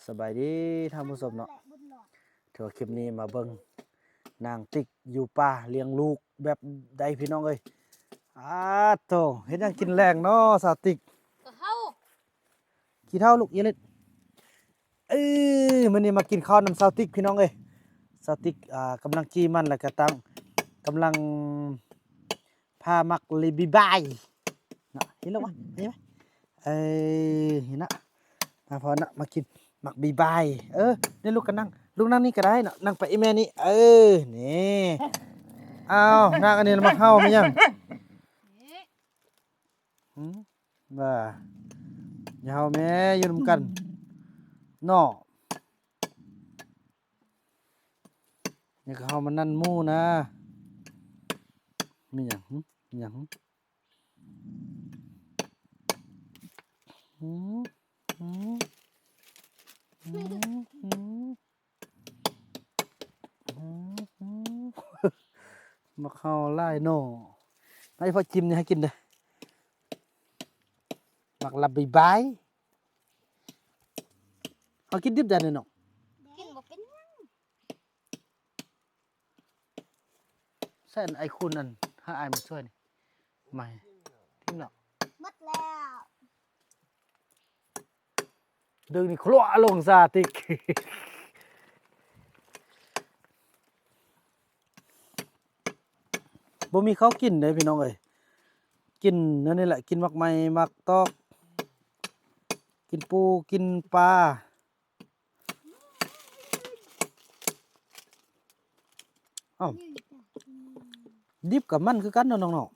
ສະບາຍດີທ່ານຜູ້ຊົມເນາະ ຖືວ່າຄລິບນີ້ມາເບິ່ງນາງຕິກຢູ່ປ່າລ້ຽງລູກແບບໃດພີ່ນ້ອງເອີຍ. ອາໂທ້ ເຮັດຫຍັງກິນແລງເນາະສາວຕິກ? ກະເຮົາ ຂີ້ເຖົ້າລູກ ຢ່າຫຼິ້ນ. ເອີ ມື້ນີ້ມາກິນເຂົ້ານຳສາວຕິກພີ່ນ້ອງເອີຍ. ສາວຕິກ ອ່າ ກຳລັງຈີ່ມັນ ແລ້ວກະຕັ້ງ ກຳລັງ ພາໝາກລີບີບາຍເນາະ ເຫັນແລ້ວວະ ເຫັນໄໝ? ເອີ ເຫັນນະ ມາພໍນະ ມາກິນໝາກບີບາຍ. ເອີ ນີ້ລູກກະນັ່ງ ລູກນັ່ງນີ້ກະໄດ້ເນາະ ນັ່ງໄປອີ່ແມ່ນີ້ ເອີ ນີ້. ອ້າວ ນັ່ງອັນນີ້ລະໝາກເຫົ່າແມ່ນຫຍັງ? ຫື ວ່າ ຢ່າເຫົ່າແມ່ ຢູ່ນຳກັນເນາະ. ນີ້ກະເຮົາມານັ່ນໝູ່ນະ. ມີຫຍັງຫຶ? ມີຫຍັງຫຶ? ຫື? ຫື? ຫື? ຫື? ຫື? ໝາກເຫົ່າຫຼາຍໜໍ່. ໃຫ້ພໍ່ຈິມນີ້ໃຫ້ກິນເດີ້. ໝາກລາບີບາຍ. ເຮົາກິນດິບໄດ້ເນາະ. ກິນບໍ່ເປັນຫຍັງ. ໃສ່ອັນໄອຄຸນອັນ ໃຫ້ອ້າຍມາຊ່ວຍນີ້ ມາໃຫ້ ຖິ້ມແລ້ວ ໝົດແລ້ວ. ດຶງນີ້ຄວ້າລົງສາຕິກ. ບໍ່ມີເຂົ້າກິນເດ້ພີ່ນ້ອງເອີຍ ກິນແນວນີ້ແຫຼະ ກິນໝາກໄມ້ໝາກຕອກ ກິນປູກິນປາ. ເອົ້າ ດິບກະມັນຄືກັນເນາະນ້ອງເນາະ.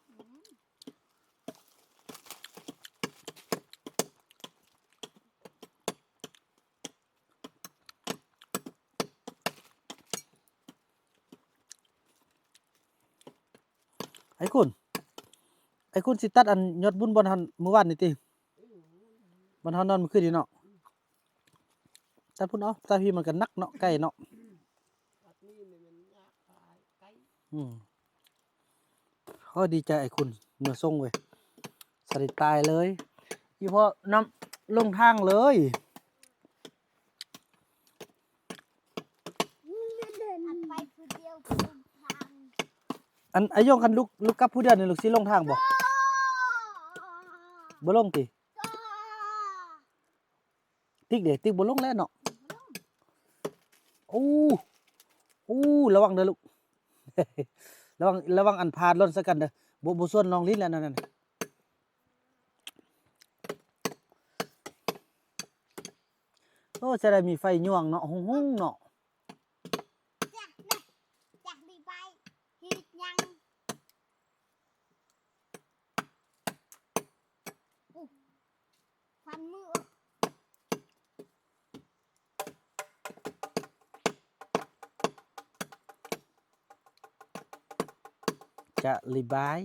ໄອ້ຄຸນ ໄອ້ຄຸນຊິຕັດອັນຍອດບຸນບ່ອນຫັ້ນມື້ວານນີ້ຕິ ບ່ອນເຮົານອນມື້ຄືນນີ້ເນາະ. ຕັດພຸ້ນເອົາ ຕັດພີ້ມັນກະໜັກເນາະ ໄກເນາະ. ອືມ ໂອ້ ດີໃຈໄອ້ຄຸນ ເມືອສົ່ງເວີຍ ສະໄຕລເລີຍ ອີ່ພໍ່ນຳລົງທາງເລີຍ. ອັນໄປຜູ້ດຽວລົງທາງ ອັນອາຍົງ ຄັນລູກ ລູກກັບຜູ້ດຽວນີ້ ລູກຊິລົງທາງບໍ່? ບໍ່ລົງຕິ? ຕິກເດ ຕິກບໍ່ລົງແລ້ວເນາະ. ໂອ້ ໂອ້ ລະວັງເດີລູກ ລະວັງ ລະວັງອັນພາດຫຼົ່ນໃສ່ກັນເດີ. ບໍ່ ບໍ່ຊວນນ້ອງຫຼິ້ນແລ້ວນັ້ນ. ໂອ້ ຈະໄດ້ມີໄຟຍວງເນາະ ຮຸ່ງໆເນາະ. ຈັກນະ ຈັກດີໄປເຮັດຫຍັງ. ອູ້ ຟັນມື ຈະລີບາຍ.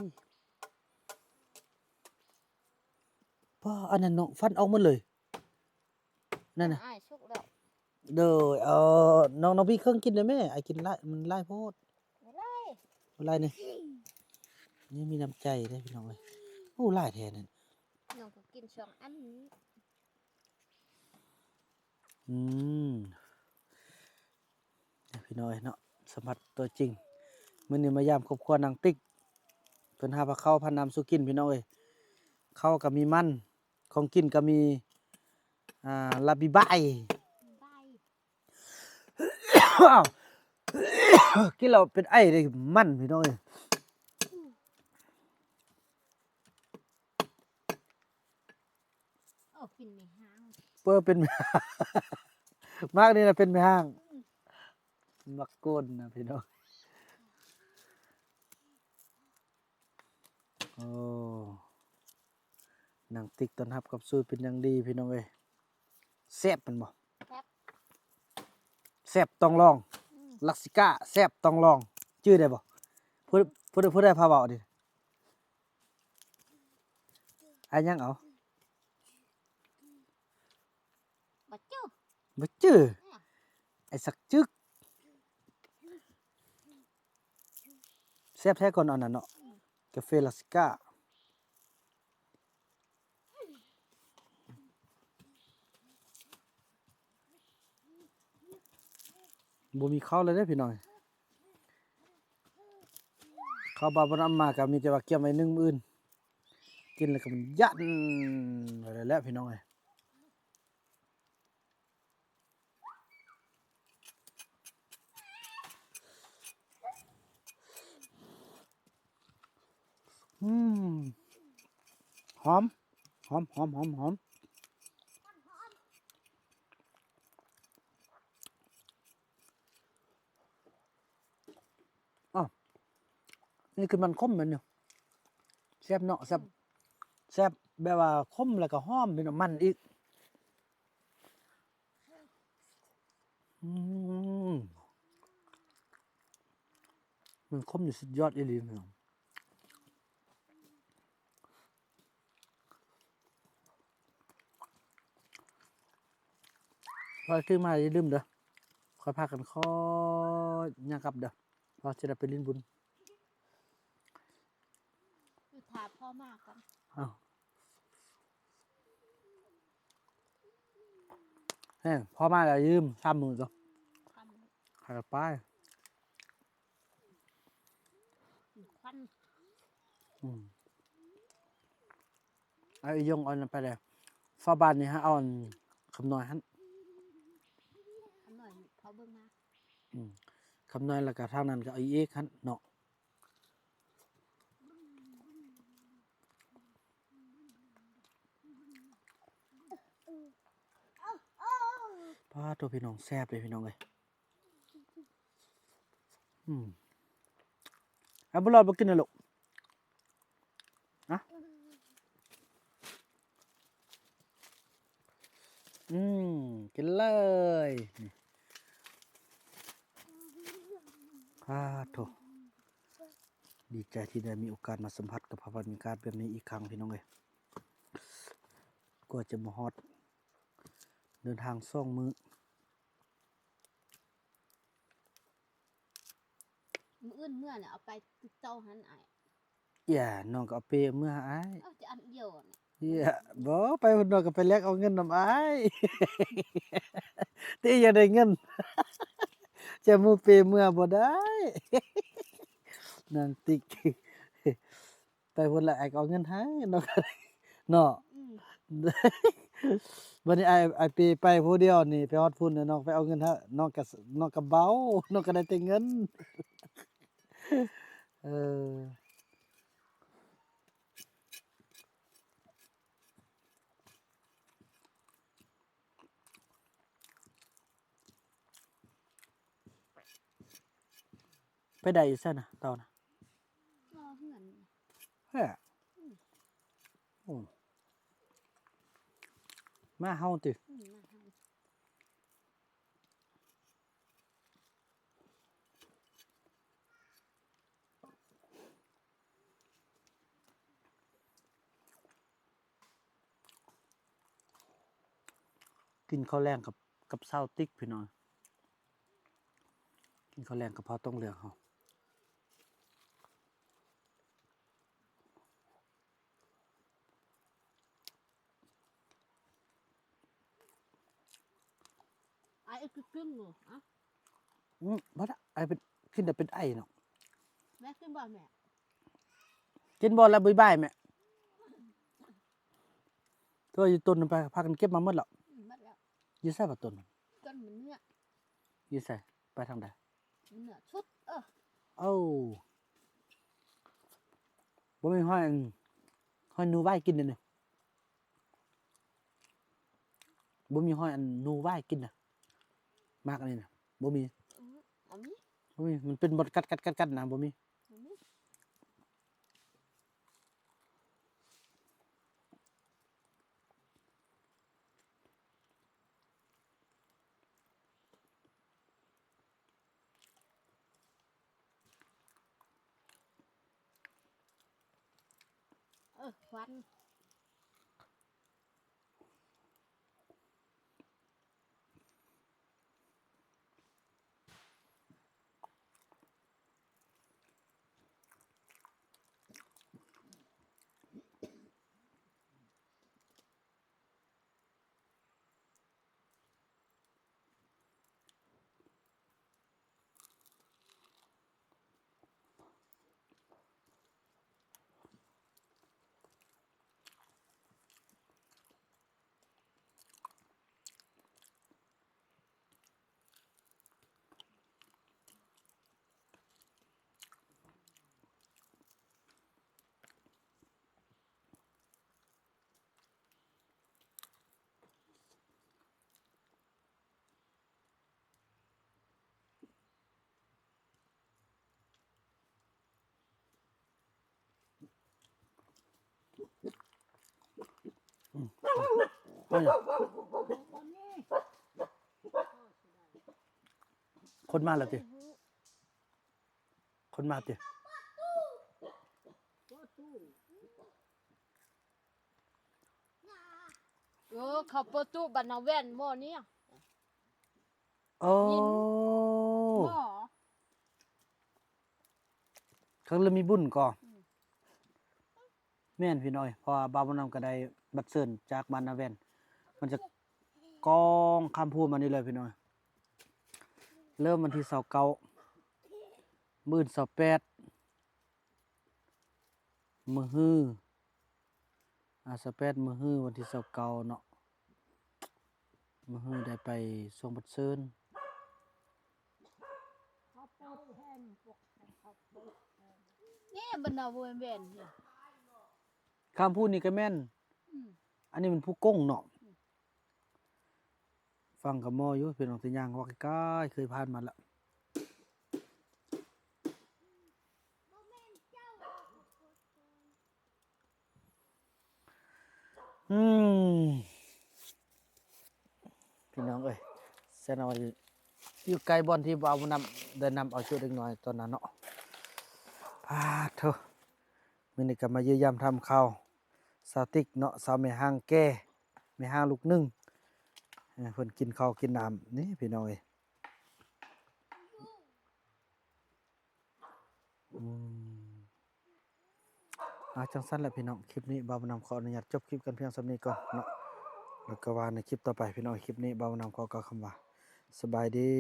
ປ້າ ອັນນັ້ນເນາະ ຟັນອອກໝົດເລີຍ. ນັ້ນນະ ອ້າຍສຸກແລ້ວ. ໂດຍ ເອົາ ນ້ອງ ນ້ອງບີເຄິ່ງກິນໄດ້ແມ່ ອ້າຍກິນຫຼາຍ ມັນຫຼາຍໂພດ. ບໍ່ຫຼາຍ ບໍ່ຫຼາຍນີ້ ນີ້ມີນ້ຳໃຈເດ້ພີ່ນ້ອງເອີຍ. ໂອ້ ຫຼາຍແທ້ນັ້ນ ນ້ອງກໍກິນສອງອັນ. ອືມ ພີ່ນ້ອງເອີຍເນາະ ສຳຜັດຕົວຈິງ. ມື້ນີ້ມາຢາມຄອບຄົວນາງຕິກ ເພິ່ນຫາພາເຂົ້າພານ້ຳສູ່ກິນພີ່ນ້ອງເອີຍ. ເຂົ້າກໍມີມັນ ຂອງກິນກໍມີ ອ່າ ລາບີບາຍ. ອ້າວ ກິນແລ້ວເປັນໄອເດ້ ມັນພີ່ນ້ອງເອີຍ. ໂອ້ ກິນແມ່ຮ້າງ ເປີເປັນ ໝາກນີ້ນະເປັນແມ່ຮ້າງ. ອືມ ໝາກໂກນນະພີ່ນ້ອງ. ໂອ້ ນາງຕິກຕ້ອນຮັບກັບຊູເປັນຢ່າງດີພີ່ນ້ອງເອີຍ. ແຊບແມ່ນບໍ່? ແຊບ ແຊບຕ້ອງລອງ. ອືມ ລັກຊິກ້າ ແຊບຕ້ອງລອງ ຈື່ໄດ້ບໍ່? ຜູ້ ຜູ້ ຜູ້ໃດພາເວົ້ານີ້? ອ້າຍຍັງເອົາ ບໍ່ຈື່ ບໍ່ຈື່. ອືມ ອ້າຍສັກຈຶກ. ແຊບແທ້ກ່ອນອັນນັ້ນເນາະ. ອືມ ກາເຟລັກຊິກ້າ. ອືມ ອືມ ບໍ່ມີເຂົ້າແລ້ວເດ້ພີ່ນ້ອງ. ເຂົ້າບາດບໍ່ນຳມາກໍມີແຕ່ວ່າກຽມໄວ້ໜຶ່ງມື້ອື່ນ ກິນແລ້ວກໍມັນຢັນໄປແລ້ວແຫຼະພີ່ນ້ອງເອີຍ. ອືມ ຫອມ ຫອມ ຫອມ ຫອມ ຫອມ. ອ້າວ ນີ້ຄືມັນຂົມແມ່ນຢູ່. ແຊບເນາະ ແຊບ ແຊບແບບວ່າຂົມແລ້ວກໍຫອມ ເປັນນ້ຳມັນອີກ. ອືມ ມັນຂົມນີ້ສຸດຍອດອີ່ຫຼີພີ່ນ້ອງ. ໃຜທີ່ມາຢ່າລືມເດີ ຄ່ອຍພາກັນຄ່ອຍຍ່າງກັບເດີ ເພາະຊິໄດ້ໄປຫຼິ້ນບຸນ. ຢູ່ຖ້າພໍ່ມາກ່ອນ. ອ້າວ ແຮງ ພໍ່ມາແລ້ວຢ່າລືມ ສາມມື້ເດີ ຂ້າມ ຂ້າກໍໄປ. ຄວັນ ອືມ ເອົາອີ່ຍົງເອົານັ້ນໄປແລ້ວ ຟ້າບ້ານນີ້ຫາເອົາອັນຄຳນ້ອຍຫັ້ນ ຄຳນ້ອຍເຂົາເບິ່ງມາ. ອືມ ຄຳນ້ອຍ ແລ້ວກໍທາງນັ້ນກໍເອົາອີກຫັ້ນເນາະ. ປາໂທ້ ພີ່ນ້ອງ ແຊບເດ້ພີ່ນ້ອງເອີຍ. ອືມ ເອົາ ບຸນຫຼອດບໍ່ກິນນະລູກ ນະ. ອືມ ກິນເລີຍ ນີ້ ປາໂທ້ ດີໃຈທີ່ໄດ້ມີໂອກາດມາສຳຜັດກັບພາບບັນຍາກາດແບບນີ້ອີກຄັ້ງ ພີ່ນ້ອງເອີຍ. ກວ່າຈະມາຮອດ ເດີນທາງສອງມື້. ມື້ອື່ນເມືອນະ ເອົາໄປຕິດເຕົາຫັ້ນອ້າຍ. ເອີຍ ນ້ອງກໍເອົາເປເມືອໃຫ້ອ້າຍ. ເອົາແຕ່ອັນດຽວນະ. ເອີຍ ບໍ່ ໄປພຸ້ນນ້ອງກໍໄປແລກເອົາເງິນນຳອ້າຍ ຕິຢາກໄດ້ເງິນ ຈະໝູ່ເປເມືອບໍ່ໄດ້ ນາງຕິກ. ໄປພຸ້ນລະ ອ້າຍກໍເອົາເງິນໃຫ້ເນາະ ເນາະ. ອືມ ບັດນີ້ອ້າຍ ອ້າຍເປໄປຜູ້ດຽວນີ້ ໄປຮອດພຸ້ນ ນ້ອງໄປເອົາເງິນໃຫ້ ນ້ອງກໍ ນ້ອງກໍເບົາ ນ້ອງກໍໄດ້ແຕ່ເງິນ. ເອີ ໄປໄດ້ຢູ່ໃສນະ ເຕົານະ? ລໍເຮືອນ. ແທ້? ອືມ ໂອ້ ມາເຮົາຕິ? ອືມ ມາເຮົາ. ກິນເຂົ້າແລງກັບ ກັບຊາວຕິກ ພີ່ນ້ອງ. ກິນເຂົ້າແລງກັບເຮົາຕ້ອງເຫຼືອງເຮົາ. ໄອຄືກຶ່ງຢູ່ ອະ ອືມ ບໍ່ລະ ໄອເປັນ ກິນແລ້ວເປັນໄອເນາະ. ແມ່ກິນບໍ່ແມ່? ກິນບໍ່ລະ ບາຍບາຍແມ່. ໂຕຢູ່ຕົ້ນໄປ ພາກັນເກັບມາໝົດແລ້ວ. ອືມ ໝົດແລ້ວ. ຢູ່ໃສບາດຕົ້ນ? ຕົ້ນມັນເໜືອ. ຢູ່ໃສ? ໄປທາງໃດ? ເໜືອສຸດ. ເອີ ເອົ້າ ບໍ່ມີຫອຍ ຫອຍໜູຫວ່າຍກິນເດ້ນີ້. ບໍ່ມີຫອຍອັນໜູຫວ່າຍກິນນະ. ໝາກອັນນີ້ນະ ບໍ່ມີ. ອືມ ບໍ່ມີ ບໍ່ມີ. ມັນເປັນບ່ອນກັດໆໆໆນະ ບໍ່ມີ ບໍ່ມີ. ເອີ ຄວັນ. ເ ຄົນມາແລ້ວຕິ? ຄົນມາຕິ? ເອີ ເຂົາເປີດຕູ້ບັນນາແວ່ນໝໍ້ນີ້. ໂອ້ ເຂົາເລີຍມີບຸນກໍ ອືມ ແມ່ນພີ່ນ້ອງເອີຍ ເພາະວ່າບ່າວບຸນນຳກໍໄດ້ບັດເຊີນຈາກບ້ານນາແວ່ນ ມັນຈະກ້ອງຂ້າມພູມານີ້ເລີຍພີ່ນ້ອງເອີຍ. ເລີ່ມວັນທີຊາວເກົ້າ ມື້ອື່ນຊາວແປດ ມື້ຮື ອາ ຊາວແປດ ມື້ຮືວັນທີຊາວເກົ້າເນາະ ມື້ຮືໄດ້ໄປຊ່ວງບັດເຊີນ. ນີ້ບັນດາວແວ່ນນີ້ ຂ້າມພູນີ້ກໍແມ່ນ ອືມ ອັນນີ້ມັນພູກົງເນາະ ອືມ. ຟັງກະໝໍ້ຢູ່ ພີ່ນ້ອງ ແຕ່ຍ່າງວ່າໃກ້ໆ ເຄີຍຜ່ານມາແລ້ວ. ອືມ ພີ່ນ້ອງເອີຍ ແຊນອນຢູ່ໃກ້ບ່ອນທີ່ບ່າວບຸນນຳໄດ້ນຳເອົາຈຸເດັກນ້ອຍຕອນນັ້ນເນາະ. ປາດໂທ້ ມື້ນີ້ກໍມາຢ້ຽມຢາມຖາມຂ່າວສາວຕິກເນາະ ສາວແມ່ຮ້າງແກ່ ແມ່ຮ້າງລູກໜຶ່ງ ເອີ ເພິ່ນກິນເຂົ້າກິນນ້ຳນີ້ພີ່ນ້ອງເອີຍ. ອືມ ອາ ຈັ່ງຊັ້ນແຫຼະພີ່ນ້ອງ ຄລິບນີ້ບ່າວບຸນນຳຂໍອະນຸຍາດຈົບຄລິບກັນພຽງສ່ຳນີ້ກ່ອນເນາະ ແລ້ວກໍວ່າໃນຄລິບຕໍ່ໄປພີ່ນ້ອງ. ຄລິບນີ້ບ່າວບຸນນຳຂໍກ່າວຄຳວ່າ ສະບາຍດີ.